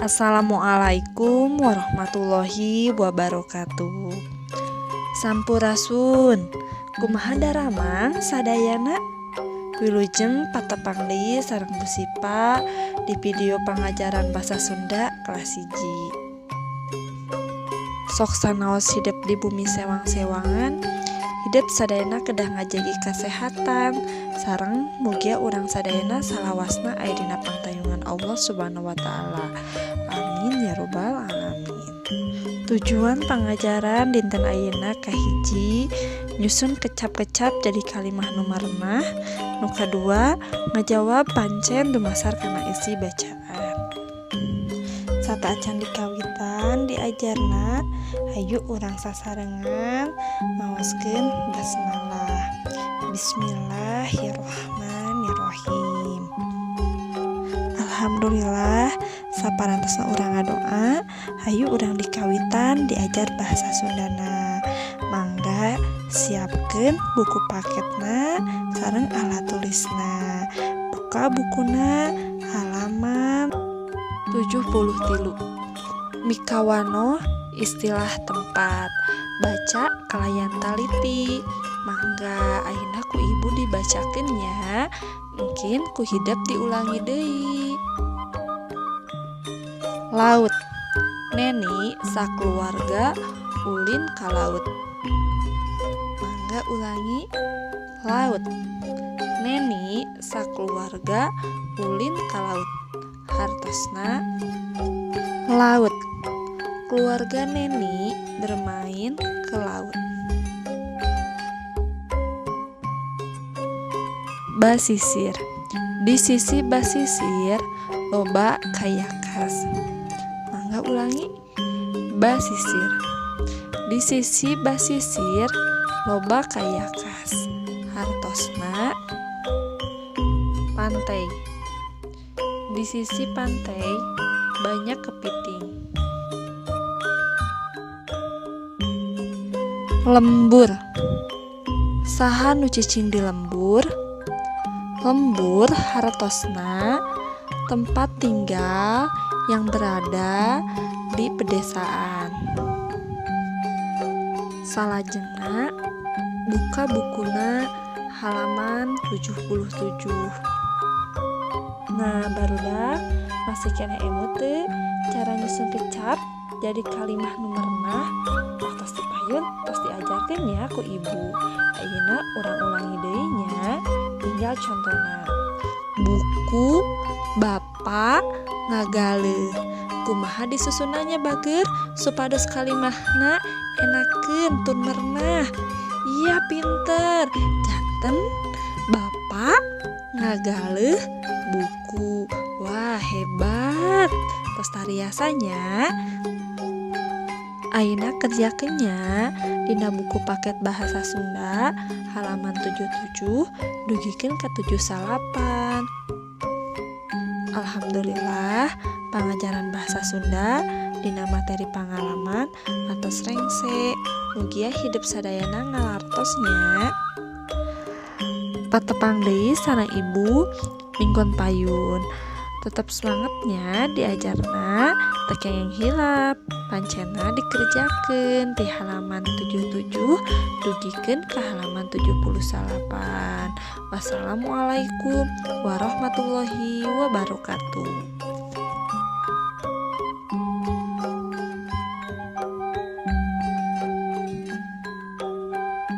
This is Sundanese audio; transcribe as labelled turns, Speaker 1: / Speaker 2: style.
Speaker 1: Assalamualaikum warahmatullahi wabarakatuh. Sampurasun. Kumaha daramang sadayana? Wilujeng patepang deui sareng Bu Sipa di video pangajaran basa Sunda kelas 1. Sok sanaos hidep di bumi sewang-sewangan, hidep sadayana kedah ngajagi kasehatan sareng mugia urang sadayana salawasna aya dina pangtayungan Allah Subhanahu wa taala. Amin ya robbal alamin. Tujuan pangajaran dinten ayeuna kahiji, nyusun kecap-kecap jadi kalimah nu marenah. Nu kadua, ngajawab pancen dumasar kana isi bacaan. Sateuacan dikawitan diajarna, hayu urang sasarengan maoskeun basmalah. Bismillahirrahmanirrahim. Alhamdulillah, saparantosna urang ngadoa, hayu urang dikawitan diajar bahasa Sundana. Mangga siapkeun buku paketna sareng alat tulisna. Buka bukuna halaman 73. Mikawanoh istilah tempat. Baca kalayan taliti. Mangga ayeuna ku ibu dibacakeun nya. Mungkin ku hidep diulangi deui. Laut. Neni sakeluarga ulin ka laut. Mangga ulangi. Laut. Neni sakeluarga ulin ka laut. Hartosna laut. Keluarga Neni bermain ke laut. Basisir. Di sisi basisir loba kayakas. Mangga ulangi. Basisir. Di sisi basisir loba kayakas. Hartosna pantai. Di sisi pantai banyak kepiting. Lembur. Saha nu cicing di lembur? Lembur hartosna tempat tinggal yang berada di pedesaan. Salajengna buka bukuna halaman 77. Nah, barudak masih keneh emut teu cara nyusun kecap jadi kalimah nu merenah? Tos dipayun, tos diajarkeun ya ku ibu. Ayeuna urang ulangi deui nya, tinggal contona. Buku, bapak, ngagaleuh. Kumaha disusunannya bager supados kalimahna enakeun tur merenah? Iya, pinter. Janten bapak ngagaleuh buku. Wah, hebat. Tos tariasa nya. Ayeuna kerjakeun nya dina buku paket bahasa Sunda halaman 77 dugikeun ka 78. Alhamdulillah, pangajaran bahasa Sunda dina materi pangalaman atos rengse. Mugia hidep sadayana ngalartos nya. Patepang deui sareng ibu minggon payun. Tetap semangatnya diajarna, teu kenging hilap. Pancena dikerjakeun ti halaman 77 dugikeun ka halaman 78. Wassalamualaikum warahmatullahi wabarakatuh.